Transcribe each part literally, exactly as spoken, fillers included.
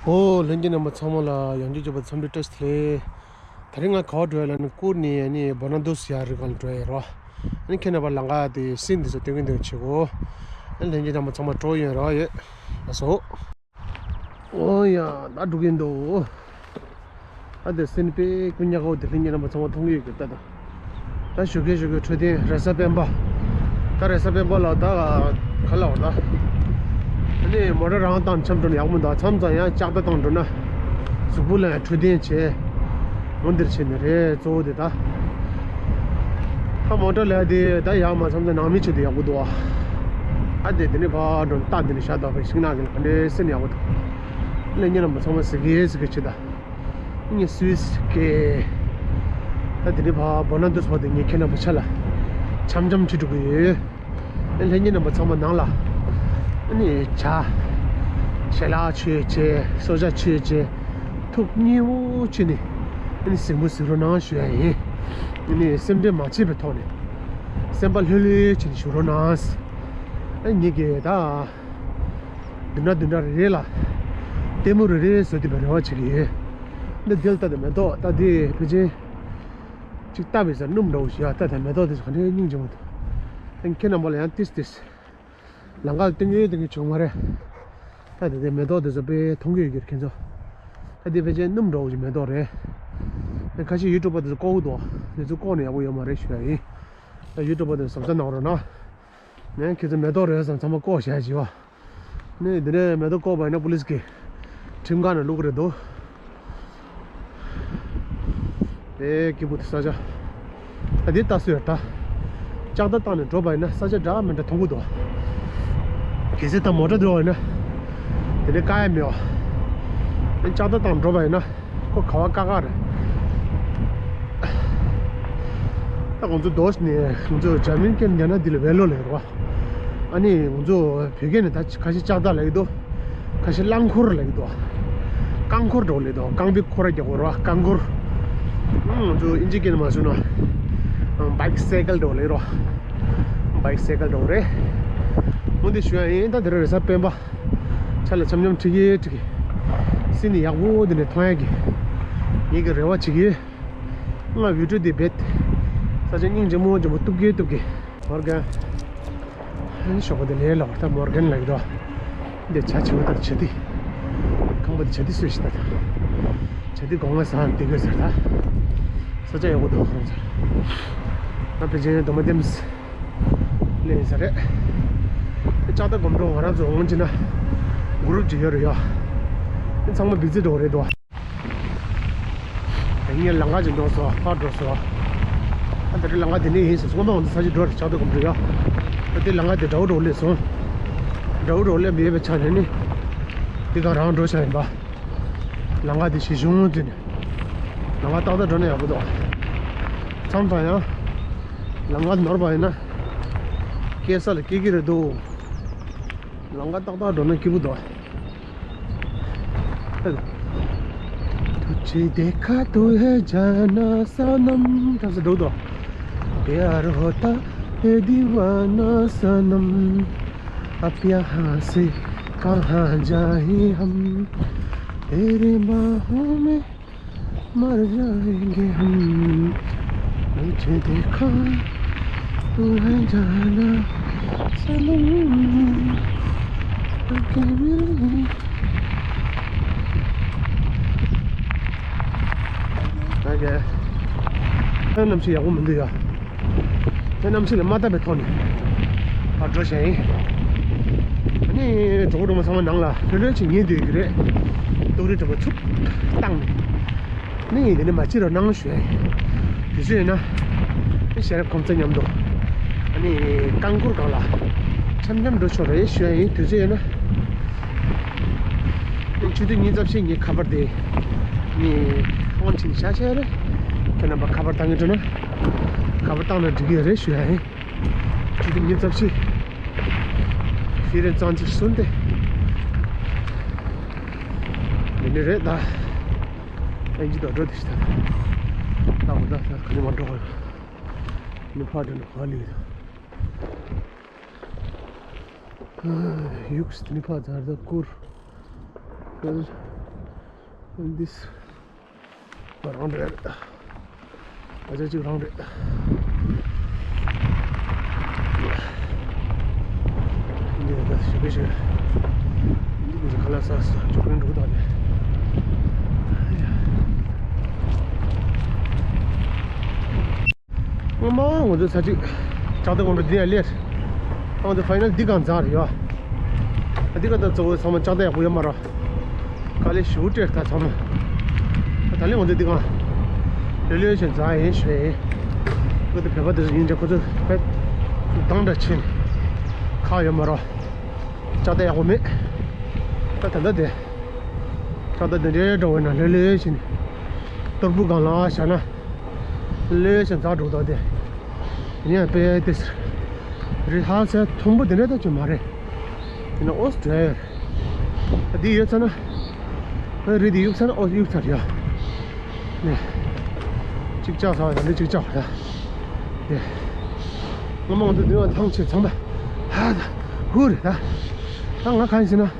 ཨོ། ལྷན་རྒྱས་རྣམ་པ་ཚང་མ་ལ་ཡང་བསྐྱར་མཇལ་བ་འཚམས་འདྲི་བཀྲ་ཤིས་བདེ་ལེགས། དེ་རིང་ང་ག་པར་འགྲོ་ཡ་ལབ་ན་ཀུར་ནས་ཨ་ནི་བོ་ན་དུས་ཡར་རི་སྒང་ལ་འགྲོ་ཡ་རོ། ཨ་ནི་ཁྱེད་རྣམ་པ་ལམ་ཁ་དེ་སིན་འདི་ཚོ་སྟོན་གིན་འདུག་བྱེད་གོ། ཨ་ནི་ལྷན་རྒྱས་རྣམ་པ་ཚང་མ་སྤྲོ་ཡོང་རོགས་ཡོད། ལགས་སོ། ཨོ་ཡ། ད་འགྲོ་གིན་འདུག་ཨ་དེ་སིན་དཔེ་ཀུན་ཉག་གོ་དེ་ལྷན་རྒྱས་རྣམ་པ་ཚང་མ་མཐོང་གི་ཡོད་གི་ད་ད། ད་ཞོགས་ཀས་ཞོགས་ཀས་འཕྲོད་བསྟེན་རེས་གཟའ་སྤེན་པ། ད་རེས་གཟའ་སྤེན་པ་ལ་ད་ག་ལ་བ་ད། ཨ་ནི་མོ་ཊ་རང་བཏང་འཆམ་འགྲོ་ན་ཡག་མོ་འདུག་མཚམས་མཚམས་ཡང་ལྕགས་རྟ་བཏང་འགྲོ་ན། གཟུགས་པོ་ལ་ཡང་འཕྲོད་བསྟེན་བྱས། འོ་འདིར་བྱས་ནས་རེད་གཙོ་བོ་དེ་ད། ད་མོ་ཊ་ལས་དེ་ད་ཡག་མ་མཚམས་མཚམས་ནང་མི་ཆེད་དུ་ཡག་པོ་འདུག་ཨ། ཨ་དེ་དེ་ནས་ཕར་འགྲོ་ན་རྟ་དེ་ནས་ཞག་དག་པའི་ཤིང་ནགས་ཀྱི་ལ་ག་འདྲའི་སེམས་ཡག་པོ་འདུག་ལས་ཉེ་རྣམ་པ་ཚང་མ་ཟི་གེ་ཟི་གེ་བྱེད་ད། ངས་སུད་སི་སྐད། ད་དེ་ནས་ཕར་བོ་ན་དུས་བར་དུ་ངས་ཁྱེད་རྣམ་པ་ཆ་ལ་འཆམ་འཆམ་ཁྲིད་འགྲོ་གི་ཡོད། ཨ་ལྷན་རྒྱས་རྣམ་པ་ཚང་མ་ནང་ལ་ཨ་ནི་ཇ་ཞལ་ལག་མཆོད་བྱས་གསོལ་ཇ་མཆོད་བྱས་ཐུགས་མཉེས་པོ་བྱས་ནས་ཨ་ནི་གཟིགས་མོ་གཟིགས་རོགས་གནང་ཞུ་ཡ་ཡིན། ཨ་ནི་སེམས་ཁྲལ་མ་བྱས་པའི་ཐོག་ནས་སེམས་པ་ལྷོད་ལྷོད་བྱས་ནས་བཞུགས་རོགས་གནང་། ཨ་ངེད་ཀྱིས་ད། བདུན་ཕྲག་བདུན་ཕྲག་རེ་རེ་ལ་ལྟད་མོ་རེ་རེ་བཟོ་ཐུབ་པའི་རེ་བ་བྱེད་ཀྱི་ཡོད། འདི་འདི་ལ་ལྟ་དང་མེ་ཏོག་ལྟ་དེ་ཕལ་ཆེར་གཅིག་ལྟ་བའི་སར་སྣུམ་འདྲ་བོ་ཞིག་ཡ་ལྟ་དང་མེ་ཏོག་དེ་ཚོ་ག་འདྲའི་སྙིང་རྗེ་མོ་འདུག་ཨ་ཁྱེད་རྣམ་པ་ལ་ཡང་ཏིས་ཏིས་ལམ་ཁ་ལ་སྟོན་གྱི་ཡོད་སྟོན་གྱི་བྱུང་མ་རེད། ལྟ་དེ་དེ་མེ་ཏོག་དེ་ཚོ་དཔེ་མཐོང་གི་ཡོད་ཀྱི་རེད་ཁྱེད་ཚོ། ལྟ་དེ་ཕལ་ཆེར་སྣུམ་འདྲ་བོ་ཞིག་མེ་ཏོག་རེད། ཨ་ཁ་ཤས་ཡུ་ཊུབ་པ་དེ་ཚོ་ལྐོག་གི་འདུག་དེ་ཚོ་ལྐོག་ནས་ཡག་པོ་ཡོད་མ་རེད་ཞུ་ཡ་ཡིན། ད་ཡུ་ཊུབ་པ་དེ་ཚོ་བཟོ་ལྟ་གནང་རོགས་གནང་། ནས་ཁྱེད་ཚོ་མེ་ཏོག་རེད་བསམ་ཚང་མ་བཀོག་བཞག་བྱས་པ། ནས་འདི་ནས་མེ་ཏོག་བཀོག་པ་ཡིན་ན་པུ་ལིས་ཀྱི་ཁྲིམས་ཁང་ནང་བླུག་གི་རེད་འདུག་དེ་སྐྱིད་པོ་དེ་ས་ཆ། ད་འདི་ལྟ་སྲོལ་ཡོད་ད། ལྕགས་རྟ་བཏང་ནས་འགྲོ་པ་ཡིན་ན་ས་ཆ་འདྲ་མི་འདྲ་མཐོང་གི་འདུག་གལ་སྲིད་ད་མོ་ཊ་འགྲོ་བ་ཡིན་ན། དེ་ནས་བཀག་ཡ་མེད་པ། ལྕགས་རྟ་བཏང་འགྲོ་པ་ཡིན་ན། ཁོ་ག་བ་ཀ་ཁ་རེད། ད་ང་ཚོ་རྡོ་ནས་ང་ཚོ་འཇར་མན་སྐད་ཉན་ན་འདི་ལ་ཝེ་ལོ་ལབ་རེད་བ། ཨ་ནི་ང་ཚོ་བོད་སྐད་ནས་ད་ཁ་ཤས་ལྕགས་རྟ་ལབ་ཀྱི་འདུག་ཁ་ཤས་རླངས་འཁོར་ལབ་ཀྱི་འདུག་རྐང་འཁོར་འདྲ་བོ་ལབ་འདུག་རྐང་པའི་འཁོར་རྒྱག་དགོས་རེད་བ་རྐང་འཁོར། ཨང་ང་ཚོ་ཨིན་ཇི་སྐད་ནས་མ་ཞུ་ན། ཨང་བྷའིག་སའི་ཀལ་འདྲ་བོ་ལབ་རོ། བྷའིག་སའི་ཀལ་འདྲ་བོ་རེད། འོ་འདི་ཞུ་ཡ་ཡིན་ད་དེ་རིང་རེས་གཟའ་སྤེན་པ། ཆ་ལ་འཆམ་འཆམ་ཁྲིད་ཀྱི་ཁྲིད་ཀྱི། སིན་ནི་ཡག་པོ་འདི་ནས་མཐོང་ཡ་གི། ངེད་ཀྱི་རེ་བ་བྱེད་ཀྱི། ང་བི་ཌིའོ་འདི་བེད། ས་ཆ་སྙིང་རྗེ་མོ་རྗེ་མོ་སྟུབ་ཀྱི་སྟུབ་ཀྱི། མོར་གན། ཨ་ནི་ཞོགས་པ་འདི་ལས་ལོག་ད་མོར་གན་ལ་ཡོད་དོ། འདི་བྱ་བྱེད་པ་ལྟར་བྱ་དི། ཁང་པ་འདི་བྱ་དི་སུས་ཤི་ད་ད། བྱ་དི་སྒོ་ང་ཟ་འདི་གོས་ཟེར་ད། ས་ཆ་ཡག་པོ་འདུག་ཁོང་ཚོར། ང་ཕལ་ཆེར་རྡོ་མ་ལྡེམ་སི། ལེན་ས་རེད། ལྕགས་རྟ་སྒོམ་འགྲོ་ང་རང་ཚོ་འོང་ཅི་ན། གུ་རུབ་ཅིག་ཡོད་རེད་ཡ། ཚང་མ་བི་ཛི་འགྲོ་རེད་དོ། ངས་ལམ་ཁ་ཅིག་འགྲོ་སོང་ཕར་འགྲོ་སོང་། ཨ་ད་རེས་ལམ་ཁ་དེ་ནས་ཡིན་ཟེར་སོང་མ་འོང་ས་ཅིག་འགྲོ་རེད་ལྕགས་རྟ་སྒོམ་འགྲོ་ཡ། ཨ་དེ་ལམ་ཁ་དེ་དགྲ་བོ་འགྲོ་སླེབས་སོང་། དགྲ་བོ་འགྲོ་སླེབས་མེད་པའི་ཆ་ནས་ནི། དེ་ག་རང་འགྲོ་ཆ་ཡིན་པ། ལམ་ཁ་དེ་ཞི་ཞུང་ཙི་ནས། ལམ་ཁ་ཏག་ཏག་འགྲོ་ན་ཡག་པོ་འདུག་མཚམས་མཚམས་ཡང་། ལམ་ཁ་ནོར་བ་ཡིན་ན། སྐྱེལ་ས་ལ་སྐྱེལ་གི་རེད་འདུག་ལམ་ཁ་ཏག་ཏག་འགྲོ་ན་སྐྱིད་པོ་འདུག तुझे देखा तो है जाना सनम ད་ས་འགྲོ་འདུག प्यार होता है दीवाना सनम अब यहाँ से कहाँ जाए हम तेरे बाहों में मर जाएंगे हम तुझे देखा तू है जाना सनम तुझे मिलने ད་ག་ད་གནམ་གཤིས་ཡག་པོ་མི་འདུག་ཡ། ད་གནམ་གཤིས་ལ་མ་བལྟས་པའི་ཐོག་ནས་ཕར་འགྲོ་བྱས་ཡིན། ཨ་ནི་གྲོགས་པོ་གྲོགས་མོ་ཚང་མ་ནང་ལ་ལྷོད་ལྷོད་ཅིག་ཉལ་སྡོད་ཀྱི་རེད། ཏོག་རེ་གྲོགས་པོ་ཚུགས་བཏང་ནས། ནི་དེ་ནི་མ་ཕྱི་རོ་གནང་ཞུ་ཡ་ཡིན། དུས་ཚོད་ཡོད་ན། ནི་ཤེས་རབ་ཁོང་ཚོ་མཉམ་དུ། ཨ་ནི་རྐང་འཁོར་སྒང་ལ། འཆམ་འཆམ་འགྲོ་ཆོག་རེད་ཞུ་ཡ་ཡིན་དུས་ཚོད་ཡོད་ན། ནི་ཆུ་ཚོད་ཉི་ཤུ་རྩ་བཞི་ངའི་ཁ་པར་དེ། ནི་ཧོན་ཆིན་ཤ་ཤ་རེད། ཁྱེད་རྣམ་པ་ཁ་པར་བཏང་གི་འགྲོ་ན། ཁ་པར་བཏང་ན་འགྲིག་གི་རེད་ཞུ་ཡ་ཡིན། ཆུ་ཚོད་ཉི་ཤུ་རྩ་བཞི། ཕི་རེ་ཙང་ཅིག་སུན་ཏེ། འདི་ནི་རེད་ད། ཨེ་འཇི་དོ་འགྲོ་དེ་ཤི་ད། ད་འོ་ད་ད་ག་ནི་མ་འགྲོ་ག་ནི་ཕ་འགྲོ་ནི་ག་ལི་ད། ཡུགས་དེ་ནི་ཕ་ཛར་ད་ཀུར། ཀུར། འདི་རང་རེད། ཨ་ཅག་གཅིག་རང་རེད། འདི་ད་ཞིག་གི་ཞིག་འདི་གི་ཁ་ལག་ཟ་ཟ་ཅོག་རིང་འགྲོ་གི་འདུག་སྟེ། སྔོན་མ་ང་ཚོ་ས་ཅིག་ལྕགས་རྟ་དགོན་པ་འདི་ཡར་སླེབས། ཨང་དུ་ཕ་ཡི་ནལ་འདི་གང་འཛག་རེད་ཡ། འདི་ག་ད་གཙོ་བོ་ཚང་མ་ལྕགས་རྟ་ཡག་པོ་ཡོད་མ་རེད། དཀའ་ལས་ཞེ་པོ་སྤྲད་ད་ཚང་མ། ད་ལན་ང་ཚོ་འདི་གང་ལོས་ལོས་བྱས་འཛག་ཡིན་ཞུ་ཡིན། ཁོ་ཚོ་བོད་པ་དེ་ཚོ་ཡིན་ཅེ་ཁོ་ཚོ་བོད་དང་འདྲ་ཕྱིན་ཁག་ཡོད་མ་རེད། ལྕགས་རྟ་ཡག་པོ་མེད། ད་ད་ལྟ་དེ་ལྕགས་རྟ་དེ་འདྲའི་འགྲོ་བས་ན་ལོས་ལོས་བྱས་ནས་གཏོར་སྦུག་སྒང་ལ་བཞག་ན། ལོས་ཞིང་ཚ་འགྲོ་དོ་དེ། ཡིན་ཡང་དཔེ་དེ་རི་ཧ་ཚ་མཐོན་པོ་དེ་འདྲ་ད་ཅི་མ་རེད། ཡིན་ན་ཨོ་སི་ཊེ་ལི་ཡ་ཡོད་ཚ་ན། རི་དེ་གཡུག་ཚ་ན་ཨོ་གཡུག་ཚར་ཡ། ནས། ཅིག་ལྕགས་ཚ་བ་དང་འདི་ཅིག་ལྕགས་ད། ནས། ངོ་མ་ང་ཚོ་འདི་བ་ཐང་ཆད་ཚང་མ། ཧ་ད། ཧུ་རེད་ད། ད་ང་གང་ཡིན་ཟེར་ན།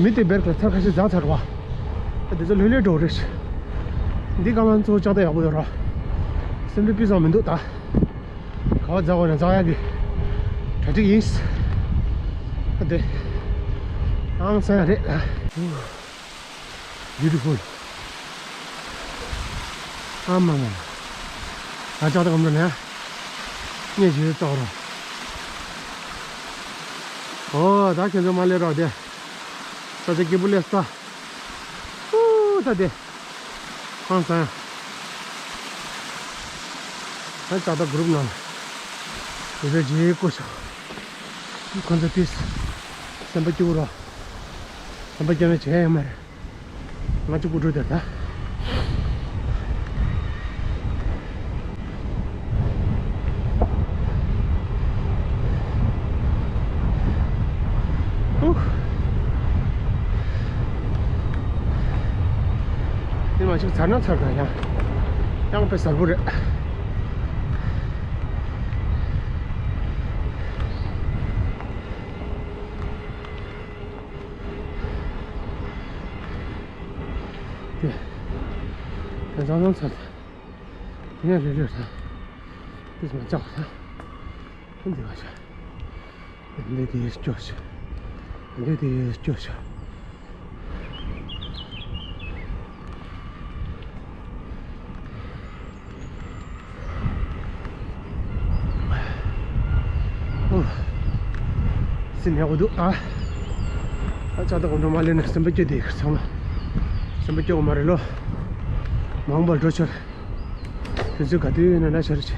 མི་དེ་བེར་ཁ་ཚར་ཁ་ཤས་འཛག་ཚར་བ། ད་དེ་ཚོ་ལྷོད་ལྷོད་འགྲོ་རེད། འདི་ག་མ་ཚོ་ལྕགས་རྟ་ཡག་པོ་ཡོད་ར། སེམས་པའི་སྤུས་གཙང་མི་འདུག་ད། ག་བ་འཛག་དགོས་ན་འཛག་ཡག་གི་གྲ་སྒྲིག་ཡིན། ཨ་དེ། ཨང་སང་རེད། Beautiful. ཨ་མ་མ། ཨ་ལྕགས་རྟ་གམ་ར་ནས། ངས་ཞེས་ཙོག་ར། ཨོ་ད་ཁྱེད་ཚོ་མ་སླེབས་རོགས་དེ། ས་ཆ་སྐྱིད་པོ་སླེབས་ས། ཨུ་ད་དེ། ཧང་སང་། ད་ལྕགས་རྟ་གུ་རུབ་ནང་། དེ་ཚོ་རྗེས་བསྐོ་ཤོག་ཁོ་ཚོ་ཏིས། སེམས་པ་སྐྱིད་པོ་རོགས། སེམས་པ་སྐྱིད་པོ་བྱས་ཡོད་མ་རེད། ང་གཅིག་པུ་འགྲོ་དེར་ད། ཨུ། དེ་མ་གཅིག་ཚར་ན་ཚར་ད་ཡང་། ཡང་དཔེ་གསལ་པོ་རེད། དེ། དེ་ཚང་ཚང་ཚར་ད། དེ་ནས་རེ་རེ་ད། དེ་ཚང་ལྕགས་ད། འདི་ག་ཤ། འདི་དེ་སྐྱོ་ཤ། འདི་དེ་སྐྱོ་ཤ། ཨོ། སེམས་ཡག་པོ་འདུག་ཨ། ཨ་ལྕགས་རྟ་གོང་འགྲོ་མ་ལེན་ན་སེམས་པ་སྐྱོ་དེ་ཚང་མ། སེམས་པ་སྐྱོ་བ་མ་རེད་ལོ། མང་པར་འགྲོ་ཆོག་དུས་ཚོད་ག་དུས་ཡིན་ན་ན་ཆ་རེ་ཆེ།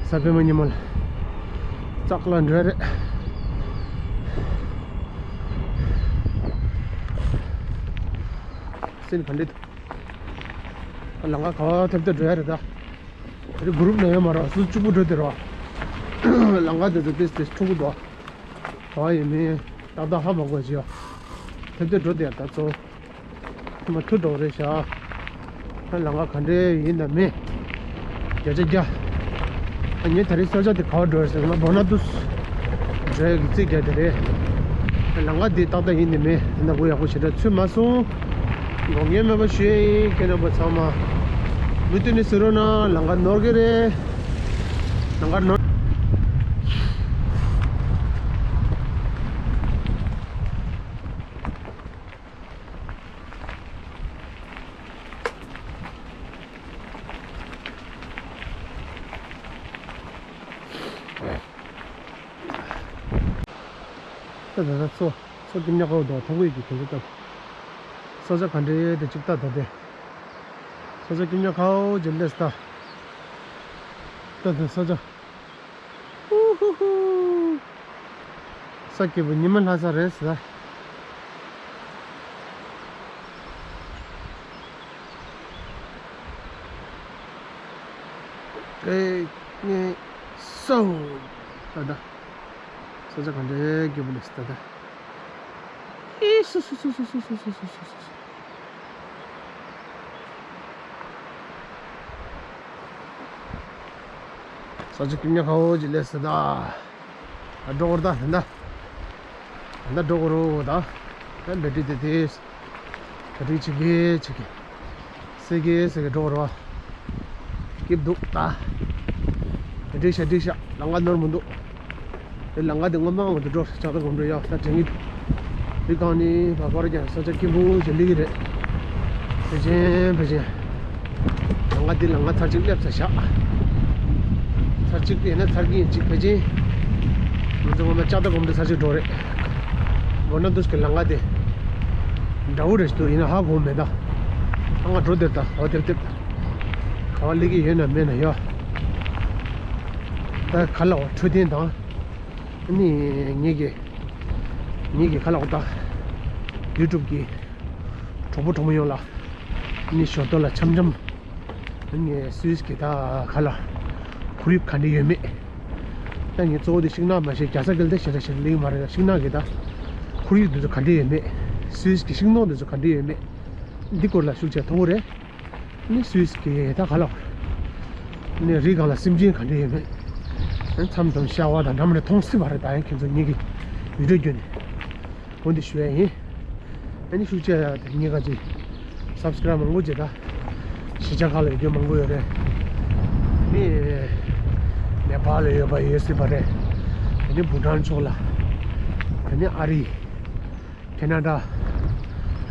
གཟའ་སྤེན་པ་ཉི་མ་ལ། ཙག་ལ་འགྲོ་ཡ་རེད། སེམས་ག་འདྲ་འདུག་ལམ་ཁ་ག་བ་ཐེབས་ཐེབས་འགྲོ་ཡ་རེད་ད། རི་གུ་རུབ་ན་ཡོད་མ་རེད། སུ་གཅིག་པུ་འགྲོ་དེ་རེད་བ། ལམ་ཁ་དེ་ཚོ་ཏིས་ཏིས་འཁྲུག་གི་འདུག་བ། ག་བ་ཡིན་མིན་ཏག་ཏག་ཧ་མ་གོ་ཅི་ཡོད། ཐེབས་ཐེབས་འགྲོ་དེ་ཡ་ད་ཚོ། མ་ཐུག་འགྲོ་རེད་ཤག་ཨ་ལམ་ཁ་ག་འདྲས་ཡིན་དང་མིན། བརྒྱ་ཆ་བརྒྱ། ཨ་ངས་ད་རེས་ས་ཆ་དེ་ག་བ་འགྲོ་ཟེར་ན་སྦོ་ན་དུས། འགྲོ་ཡ་གི་རྩིས་རྒྱག་དེ་རེད། ཨ་ལམ་ཁ་འདི་ཏག་ཏག་ཡིན་དང་མིན་ད་ནང་གོ་ཡག་པོ་ཞེ་དྲག་ཚུད་མ་སོང་། དགོངས་འགལ་མེད་པ་ཞུ་ཡ་ཡིན་ཁྱེད་རྣམ་པ་ཚང་མ། མུ་མཐུད་ནས་གཟིགས་རོགས་གནང་། ལམ་ཁ་ནོར་གི་རེད། ལམ་ཁ་ནོར། ད་ད་ད་ཚོ་ཚོ་སྐྱིད་ཉག་ཁ་བོ་དང་ཐོང་གི་ཡོད་ཀྱི་དོན་ཚོ་ལྟ། ས་ཆ་ག་འདྲ་དེ་གཅིག་ལྟ་ད་དེ། ས་ཆ་སྐྱིད་ཉག་ཁ་བོ་ཇི་འདྲས་ལྟ། ད་ད་ས་ཆ། ཧུ་ཧུ་ཧུ། ས་སྐྱིད་པོ་ཉི་མ་ལྷ་ས་རེད་ཟེར། ཨེ་ནི་སོ། ད་ད། ས་ཆ་ག་འདྲའི་སྐྱིད་པོ་ལེགས་ད་ད། ཨེ་སུ་སུ། ས་ཆ་སྐྱིད་ཉག་ཁ་བོ་ཅིག་ལེགས་ད། ཨ་འགྲོ་གོ་ར་ད་ད། ད་འགྲོ་གོ་རོ་ད། ད་བེ་ཏྲི་དེ་དེ། གྲ་སྒྲིག་བྱེད་ཀྱི་བྱེད་ཀྱི། སེ་གེ་སེ་གེ་འགྲོ་རོགས། སྐྱིད་འདུག་ད། གྲ་སྒྲིག་བྱ་སྒྲིག་བྱ་ལམ་ཁ་ནོར་མི་འདུག་དེ་ལམ་ཁ་དེ་སྔོན་མ་ང་ཚོ་འགྲོ་ལྕགས་རྟ་གོམ་འགྲོ་ཡག་ད་དྲན་གྱི་འདུག་དེ་གང་ནི་བ་གོར་ཀྱང་ས་ཆ་སྐྱིད་པོ་ཞིག་སླེབས་ཀྱི་རེད། ཕལ་ཆེར་ཕལ་ཆེར། ལམ་ཁ་འདི་ལམ་ཁ་ཚར་གཅིག་སླེབས་ཚར་ཤག་ཚར་གཅིག་དེ་ན་ཚར་གྱི་ཡིན་གཅིག་ཕལ་ཆེར། ང་ཚོ་ངོ་མ་ལྕགས་རྟ་གོམ་འགྲོ་ཚར་གཅིག་འགྲོ་རེད། མགོ་ན་འདུས་ཀྱི་ལམ་ཁ་དེ། འདྲ་བོ་རེད་ཞིག་འདུག་ཡིན་ན་ཧ་གོ་མེད་ད། ཨ་ང་འགྲོ་དེར་ད་འོ་དེར་དེར། ག་བ་སླེབས་ཀྱི་ཡོད་ན་མེད་ན་ཡོད། ད་ག་ལ་འོ་འཕྲོད་བསྟེན་དང་། ནི་ངེད་ཀྱི་ངེད་ཀྱི་ཁ་ལག་དང་ཡུ་ཊུབ་ཀྱི་གྲོགས་པོ་གྲོགས་མོ་ཡོངས་ལ་ནི་ཞོར་དོ་ལ་འཆམ་འཆམ་ངས་སུད་སི་གི་ད་ཁ་ལ་ཁོར་ཡུག་ག་འདྲ་ཡོད་མེད། ད་ངས་གཙོ་བོ་དེ་ཤིང་ནགས་མ་ཤེས་རྒྱ་ས་གལ་ཏེ་ཞེ་དྲག་ཞེ་དྲག་ལེགས་མ་རེད། ཤིང་ནགས་གི་ད་ཁོར་ཡུག་འདི་ཚོ་ག་འདྲ་ཡོད་མེད། སུད་སི་གི་ཤིང་ནགས་འདི་ཚོ་ག་འདྲ་ཡོད་མེད། འདི་སྐོར་ལ་ཤུགས་ཆེ་མཐོང་གི་རེད། ནི་སུད་སི་གི་ད་ག་ལ། ནི་རི་སྒང་ལ་སེམས་ཅན་ག་འདྲ་ཡོད་མེད། མཚམས་མཚམས་ཤ་བ་དང་འདྲ་མི་འདྲ་མཐོང་སྲིད་པ་རེད། ད་ཡང་ཁྱེད་ཚོ་ངེད་ཀྱི་བི་ཌིའོ་བརྒྱུད་ནས་འོ་འདི་ཞུ་ཡ་ཡིན། ཨ་ནི་ཤུགས་ཆེ་ཡ་དེ་ངེད་ཀ་ཅིག་སབ་སི་ཀ་རབ་མང་པོ་བྱེད་ད། གཞིས་ཆགས་ཁག་ལ་ཡོད་རྒྱུ་མང་པོ་ཡོད་རེད། ནི་ནེ་པཱལ་ལ་ཡོད་པ་ཡོད་སྲིད་པ་རེད། དེ་ནི་བྷུ་ཊན་ཕྱོགས་ལ། དེ་ནི་ཨ་རི། ཁེ་ན་ཌ།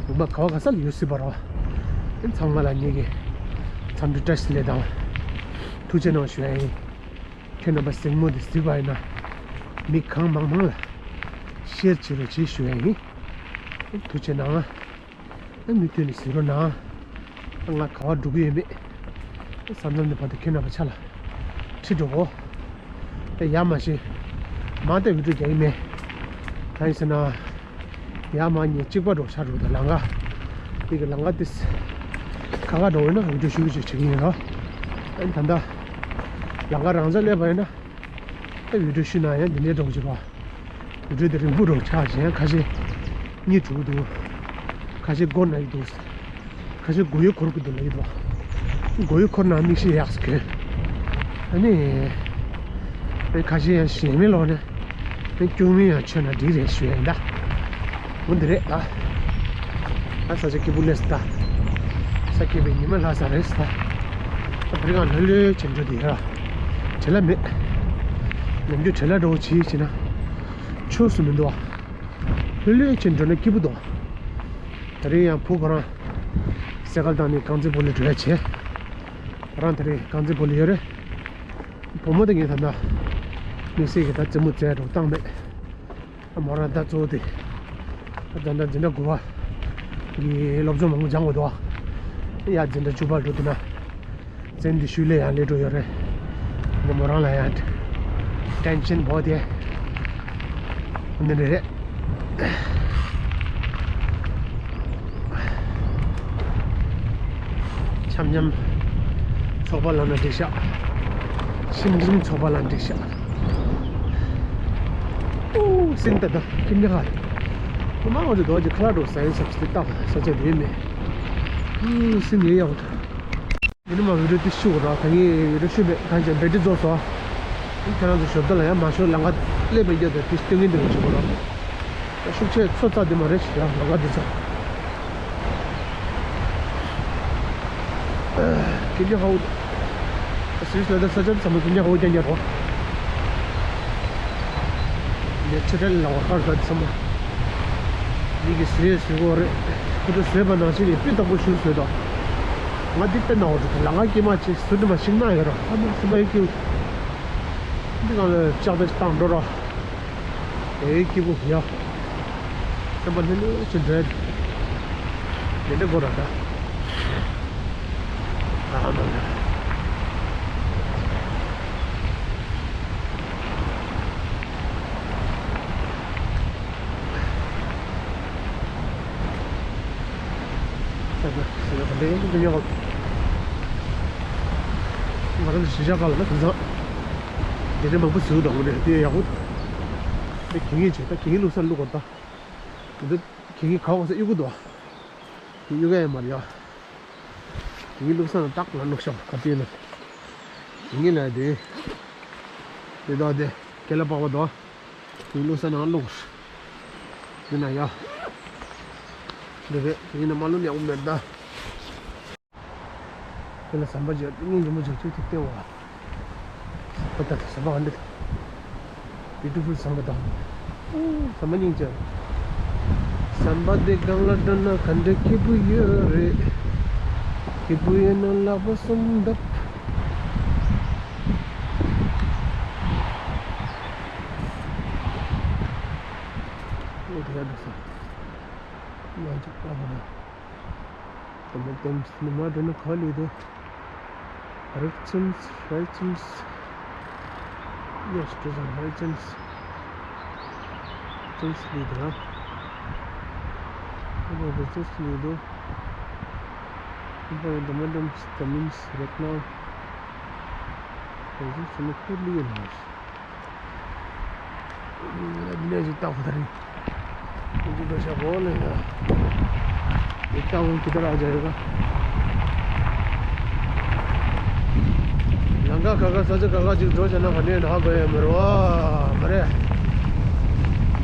འོ་མ་ག་བ་ག་ས་ལ་ཡོད་སྲིད་པ་རོ། ཨེ་ཚང་མ་ལ་ངེད་ཀྱི་འཚམས་འདྲི་བཀྲ་ཤིས་བདེ་ལེགས་དང་ཐུགས་རྗེ་གནང་ཞུ་ཡ་ཡིན། ཁྱེད་རྣམ་པ་གཟིགས་མོ་འདི་གཟིགས་པ་ཡིན་ན་མི་གང་མང་མང་ལ་ཤེར་བྱེད་རོགས་བྱེད་ཞུ་ཡ་ཡིན། ཐུགས་རྗེ་གནང་། ཨེ་མུ་མཐུད་ནས་གཟིགས་རོགས་གནང་། ང་ག་བ་འགྲོ་གི་ཡོད་མེད། ས་མཚམས་འདི་བར་དུ་ཁྱེད་རྣམ་པ་ཆ་ལ་ཁྲིད་འགྲོ་གོ། ཨེ་ཡ་མ་ཤེས། མ་ལྟ་བི་ཌིའོ་རྒྱག་གི་མེད། གང་ཡིན་ཟེར་ན། ཡ་མ་ཉེ་གཅིག་པ་འགྲོ་ཆ་འགྲོ་དང་ལང་ཀ་འདི་གི་ལང་ཀ་ཏིས། ཁ་ཁ་འགྲོ་ཡོད་ན་བི་ཌིའོ་ཤུ་ཤུ་བྱེད་ཀྱི་ཡིན་རོ། ཨེ་ད་ལྟ། ལང་ཀ་རང་ཚ་སླེབས་པ་ཡིན་ན། ཨེ་བི་ཌིའོ་ཤུ་ན་ཡང་འདི་ནས་འགྲོ་གི་རོ། བི་ཌིའོ་དེ་རིང་པོ་འགྲོ་ཆགས་གཞན་ཁ་ཤས་གཉིད་འགྲོ་གི་འདུག་ཁ་ཤས་མགོ་ན་གི་འདུག་ཁ་ཤས་མགོ་ཡུ་འཁོར་གི་འདུག་ལ་ཡི་འདུག་མགོ་ཡུ་འཁོར་ན་མིག་ཤེལ་ཡག་ཟེར་གི་ཨ་ནི། ཨེ་ཁ་ཤས་ཡང་ཞེ་མེད་ལོག་ནས་ཨེ་སྐྱུག་མིན་ཡང་མཆོད་ན་འགྲིག་རེད་ཞུ་ཡ་ཡིན་ད། འོ་འདི་རེད་ད། ཨ་ས་ཆ་སྐྱིད་པོ་སླེབས་སོང་ད། ས་སྐྱིད་པའི་ཉི་མ་ལྷག་ས་རེད་ད། ད་བར་གང་ལྷོད་ལྷོད་བྱས་འགྲོ་དེ་ཡ། བྲེལ་བ་མེད། ནམ་རྒྱུན་བྲེལ་བ་འགྲོ་བྱེད་བྱེད་ན། ཆོས་སུ་མི་འདུག་བ། ལྷོད་ལྷོད་བྱས་འགྲོ་ན་སྐྱིད་པོ་འདུག་ད་རེས་ཡང་བུ་ཁོ་རང་སེ་ཀལ་བཏང་ནས་རྐང་རྩེད་སྤོ་ལོ་འགྲོ་ཡ་བྱས། ཁོ་རང་ད་རེས་རྐང་རྩེད་སྤོ་ལོ་ཡོད་རེད། བུ་མོ་དེ་ངས་ད་ལྟ་དམིགས་བསལ་གྱི་ད་རྩེད་མོ་རྩེ་འགྲོ་བཏང་མེད། ཨ་མོ་རང་ད་གཙོ་བོ་དེ་ད་ལྟ་འཛིན་གྲྭ་དགུ་པ་གི་སློབ་སྦྱོང་མང་པོ་སྦྱང་དགོས་འདུག་ཨ། ཡ་འཛིན་གྲྭ་བཅུ་པ་འགྲོ་དུས་ན། བཙན་དུ་ཤུལ་ལས་ཡང་ལས་འགྲོ་ཡོད་རེད། འདི་མོ་རང་ལ་ཡང་ཊེན་ཤན་བོ་དེ། འདི་འདྲ་རེད། འཆམ་འཆམ་ཚོགས་པ་ལ་ན་འགྲིག་ཤག་ཤིང་འཛུམ་ཚོགས་པ་ལ་འགྲིག་ཤག་ཨོ་སིན་ད་ད་ཁྱིམ་ཉག་ག་ཁོ་མ་ང་ཚོ་རྡོ་རྗེ་ཁ་ལག་འགྲོ་ས་ཡིན་ས་ཅི་སྟེ་ལྟ་ས་ཆ་དེ་མེད། ཨོ་སིན་ཡེ་ཡག་པོ། ཡིན་ནི་མ་བི་ཌིའོ་ཏི་ཤུ་གོ་ར་ད་ངས་བི་ཌིའོ་ཤུ་མེད་གང་ཅན་བེ་ཏི་རྫོགས་སོ། ཁྱེད་རང་ཚོ་ཞོར་ད་ལ་ཡང་མ་ཤོར་ལམ་ཁ་སླེབས་པའི་རྒྱབ་དེ་ཏི་སྟོན་གིན་འདུག་ཅིག་གོ་ར། ཤུགས་ཆེ་ཚོ་རྩ་དེ་མ་རེད་ཤི་ཡ་ལམ་ཁ་འདི་ཚོ། ཀི་ལི་ཧའུ། སུད་སི་ལ་ད་ས་ཆ་ཚང་མ་ཀི་ལི་ཧའུ་རྐྱང་རྐྱང་རོ། ནས་ཆུ་ཁྲལ་ལ་བ་ཁར་ད་ཚང་མ། མི་གི་བཟོས་བཟོས་གོ་རེད། ཁོ་ཚོ་བཟོས་པ་ནང་བཞིན་རེད་སྤུས་དག་པོ་ཞིག་བཟོས་དོ། ང་འདི་ལྟ་ན་འོ་འགྲོ་ལ་ང་སྐྱེས་མ་ཆེ་ཟུར་དུ་མ་ཤིང་ནགས་ཡོད་ར་ཨ་མ་སེམས་པ་ཡི་ཀིའུ། འདི་ང་ལ་ལྕགས་རྟ་ཞིག་བཏང་འགྲོ་ར། ཨེ་སྐྱིད་པོ་ཡ། སེམས་པ་ལྷོད་ལྷོད་ཅིག་འགྲོ་ཡ། འདི་འདྲ་དགོས་ར་ད། ཨ་ཧ་ནང་ནས། ང་རང་གཞིས་ཆགས་ཁག་ལ་ན་དེང་སང་དེ་འདྲ་མང་པོ་བཟོས་འདུག་ངོ་ནས་དེ་ཡག་པོ་འདུག་དེ་གད་སྙིགས་བྱས་ད་གད་སྙིགས་བླུགས་ས་བླུགས་དགོས་ད། དེ་འདྲ་གད་སྙིགས་ག་བ་ག་ས་གཡུག་གི་འདུག་དེ་གཡུག་ཡ་ཡང་མ་རེད་ཡ། དེ་གི་བླུགས་ས་ན་ཏག་ལ་བླུགས་ཤོག་ག་དུས་ན། དེ་གི་ལ་དེ། དེ་དག་དེ་ཀེ་ལ་པགས་པ་དོ། དེ་བླུགས་ས་ན་བླུགས། དེ་ན་ཡ། འདི་རེད། དེ་ཡིན་ན་མ་ལོ་ནས་འོང་མེད་ད། དེ་ལ་ཟམ་པ་ཅིག་ཡོད། སྙིང་རྗེ་མོ་ཅིག་ཅིག་ཅིག་བལྟས་བ། ཨོ་ད་ད་ཟམ་པ་ག་འདྲ་འདུག། Beautiful ཟམ་པ་དང་། ཨོ་ཟམ་པ་སྙིང་རྗེ། ཟམ་པ་དེ་སྒང་ལ་འགྲོ་ན་ག་འདྲ་སྐྱིད་པོ་ཡོད་རེད། སྐྱིད་པོ་ཡོད་ན་ལག་པ་གསུམ་བརྡབ། ཨོ་དེ་ཡག་འདུག་ས། ང་ཅིག་ལྟ་བ་ན། དམ་པ་དམ་ནི་མ་འགྲོ་ན་ག་ལས་དོ། Rechtens, rechtens. Yes, it is on rechtens. Rechtens leader, huh? What about rechtens leader? What about the madam Cummins right now? Is this in a poorly enough? འདི་ནས་ཅིག་ལྟ་བ་ད་རེད། འདི་འགྲོ་ཤག་གོ་ལེ་ཡ། འདི་ལྟ་བ་ཇི་ལྟར་ཨ་ཅག་ཡོད་ག། ལམ་ཁ་ཁ་ཁ་ས་ཆ་ཁ་ཁ་ཅིག་འགྲོ་བྱས་ན་ག་ནས་ན་ཧ་གོ་ཡ་མི་རོ། མ་རེད།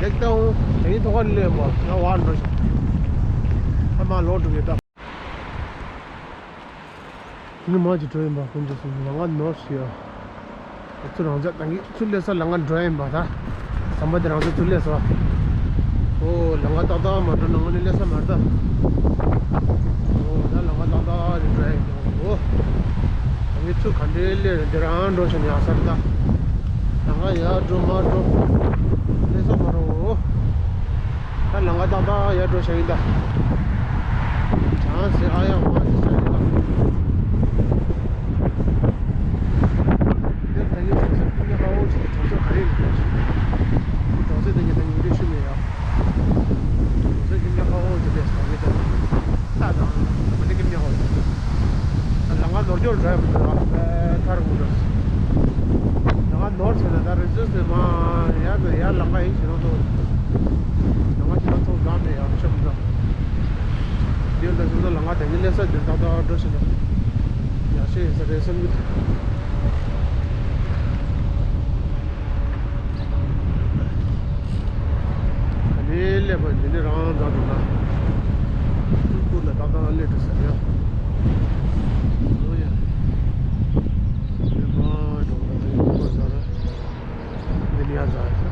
ལེགས་ལྟ་བ་དེ་ཡིན་ཐོག་ཁ་ལས་མ་ང་བར་འགྲོ་ཤག་ཨ་མ་ལོག་འགྲོ་གི་ད། ནི་མ་ཅིག་འགྲོ་ཡིན་པ་ཀུན་གྱིས་གསུངས། ལམ་ཁ་ནོར་སོང་ཡ། ཚུར་རང་ཚོད་ད་གིན་ཚུར་སླེབས་ས་ལམ་ཁ་འགྲོ་ཡིན་པ་ད། ཟམ་པ་དེ་རང་ཚོད་ཚུར་སླེབས་ས། ཨོ་ལམ་ཁ་ཏག་ཏག་མ་འགྲོ་ན་ང་ནི་སླེབས་ས་མ་རེད་ད། ཨོ་ད་ལམ་ཁ་ཏག་ཏག་རེད་འགྲོ་ཡིན་པ་ཨོ། ད་གིན་ཚུར་ག་འདྲའི་སླེབས་རེད་འདི་རང་འགྲོ་ཤག་ཡང་ས་རེད་ད། ལམ་ཁ་ཡར་འགྲོ་མར་འགྲོ། སླེབས་ས་མ་རེད་ཨོ། ད་ལམ་ཁ་ཏག་ཏག་ཡར་འགྲོ་བཞག་ཡིན་ད། བྱང་སེ་ཨ་ཡང་མ་སེ་བྱ་ཡིན་ད། འདིར་ད་ཡིན་གྲོང་གསེབ་ཀུན་ཀྱང་ཁ་འོག་ཅིག་གི་གྲོང་གསེབ་ག་རེ་ཡིན་པ་ཞིག་འདི་གྲོང་གསེབ་དེ་ཉིད་ད་ཡིན་འདི་ཤུལ་མེད་ཡ། གྲོང་གསེབ་ཀུན་ཀྱང་ཁ་འོག་ཅིག་ལས་ས་ཡིན་ད། ད་དང་ད་མ་འདི་ཀུན་ཀྱང་ཁ་འོག་ཅིག་ད་ལམ་ཁ་ནོར་འཁྱོལ་འགྲོ་ཡ་མི་འདུག་ཨ། ཨེ་ཐར་འོང་འགྲོ། ང་ནོར་ཟེར་ན་ད་རི་ཟུར་ཟེར་མ་ཡར་ནས་ཡར་ལམ་ཁ་ཡིན་ཞེ་ན་ཚོ། ལམ་ཁ་ཞེ་ན་ཚོ་འཛམ་ནས་ཡར་ཤོག་འཛམ། འདིར་ད་ཟུར་ལམ་ཁ་དེ་ནི་སླེབས་ས་འདིར་ཏག་ཏག་འགྲོ་ཞེ་ན་ཡག་ཤོས་ཡིན་ས་རེད་བསམ་གི་འདུག་ག་ནས་སླེབས་པ་འདི་ནི་རང་འཛམ་འགྲོ་ན། སྤུ་ལ་ཏག་ཏག་སླེབས་འགྲོ་ས་ཡ། ཨོ་ཡ། འདི་ནི་ཡར་འཛམ་ས།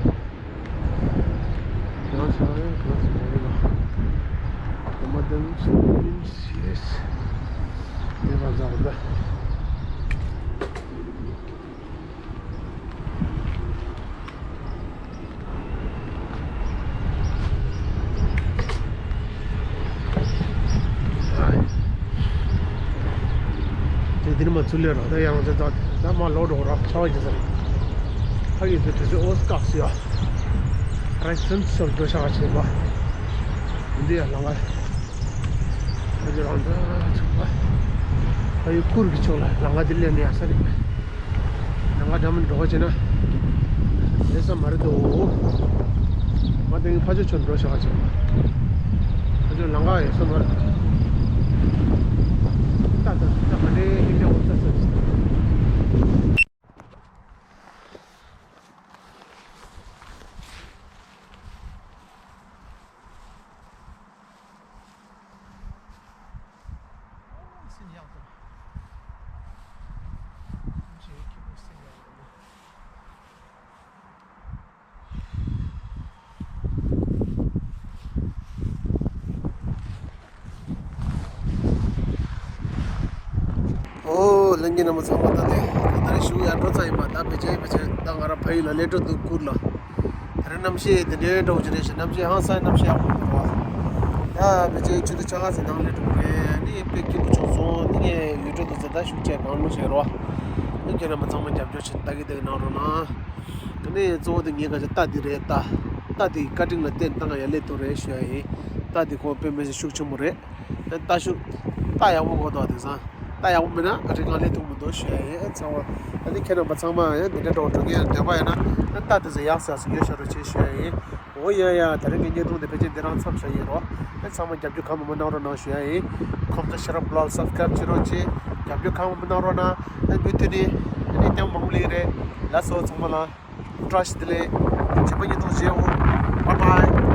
ཡང་ཆ་ཡང་གང་ཞིག་མ་ཡིན་ལ། ཨོ་མ་དེ་ནི་ཤིན་ཏུ་ཡིན་ཞེས་ངེས་པར་མཛའ་བ་འདྲ། དེ་དེ་ནི་མ་ཚུར་ལས་ར་ད་ཡང་ཚེ་ད་ད་མ་ལོག་འགྲོ་ར་ཆ་བ་ཡིན་ས་རེད། ཕ་གི་དེ་དུས་ཚོད་ཨོ་སྐག་སུ་ཡ། ར་ཚུན་ཚོད་འགྲོ་ཤག་བྱེད་པ། འདི་ཡ་ལང་ག་ཨ་ཅེ་རང་འདྲ་ཚུགས་པ། ཨ་ཡུ་ཀུར་གྱི་ཕྱོགས་ལ་ལང་ག་འདི་ལས་ནས་ཡ་ས་རེད། ལང་ག་འདྲ་མིན་འགྲོ་བ་བྱས་ན། ལས་ས་མ་རེད་དོ། མ་དེང་ཕ་ཆོ་ཆོ་འགྲོ་ཤག་བྱས། ཕ་ཆོ་ལང་ག་ཡོད་ས་མ་རེད། ཏག་ཏག་ཏག་ག་ནས་ཡིན་ནས་འོ་ཙ་ཙ། ཨོ་ལྷན་རྒྱས་རྣམ་པ་ཚང་མ་ད་ལྟ་ད་ལྟ་ཞུ་ཡར་འགྲོ་ཚར་ཡིན་པ། ད་ཕལ་ཆེར་ཕལ་ཆེར་ད་ང་རང་ཕ་ཡུལ་ལ་སླེབས་འགྲོ་འདུག་གུར་ལ། ད་རེས་གནམ་གཤིས་དེ་འདྲའི་འདྲ་བོ་ཅིག་རེད་ཤག་གནམ་གཤིས་ཧང་སང་གནམ་གཤིས་ཡག་པོ་མི་འདུག་བ། ད་ཕལ་ཆེར་ཆུ་ཚོད་བཅོ་ལྔ་ཙམ་ནང་སླེབས་འགྲོ་གི་རེད། ཨ་ནི་དཔེ་སྐྱིད་པོ་བྱུང་སོང་། འདི་ངས་ཡུལ་གྲུ་དུ་ཚོད་ད་ཤུགས་ཆེ་གང་མོ་བྱེད་རོགས། ཨ་ཁྱེད་རྣམ་པ་ཚང་མ་རྒྱབ་སྐྱོར་བྱེད་ལྟ་གི་ལྟ་གི་གནང་རོགས་གནང་། ཨ་ནི་གཙོ་བོ་དེ་ངའི་ཁ་ཆེ་རྟ་འདི་རེད། རྟ་རྟ་འདི་བཀའ་དྲིན་ལ་བརྟེན་ད་ང་ཡར་སླེབས་ཐུབ་རེད་ཞུ་ཡ་ཡིན། རྟ་འདི་ཁོ་དཔེ་མི་སྲིད་ཤུགས་ཆེན་པོ་རེད། ཨ་རྟ་ཤུགས་རྟ་ཡག་པོ་དགོས་འདུག་དེང་སང་། རྟ་ཡག་པོ་མེད་ན་ཨ་རི་ང་སླེབས་ཐུབ་མི་འདུག་ཞུ་ཡ་ཡིན། ཨ་ཚང་མ་ཨ་ནི་ཁྱེད་རྣམ་པ་ཚང་མ་ཡང་འདི་འདྲ་འགྲོ་འགྲོ་མཁན་འདོད་པ་ཡོད་ན་ཨ་རྟ་དེ་ཚོ་ཡག་ས་སུ་ཡོད་ཤ་རུ་ཆེ་ཞུ་ཡ་ཡིན། འོ་ཡ་ཡ། ད་རིང་གི་བརྙན་ཐུང་འདི་ཕལ་ཆེར་འདི་རང་མཚམས་བཞག་ཡིན་རོ། ཨ་ཚང་མ་རྒྱབ་སྐྱོར་གང་མང་མང་གནང་རོགས་གནང་ཞུ་ཡ་ཡིན། ཁོམ་ཚ་ཤེར་བློག་སབ་སི་ཀ་རེབ་བྱེད་རོགས་གྱིས། རྒྱབ་སྐྱོར་གང་མང་མང་གནང་རོགས་གནང་། ཨ་མུ་མཐུད་ནས་ཨ་ནི་ལྟད་མོ་མང་པོ་ལེན་རེད། ལགས་སོ་ཚང་མ་ལ། བཀྲ་ཤིས་བདེ་ལེགས། རྗེས་མ་བརྙན་ཐུང་མཇལ་ཡོང་། Bye bye།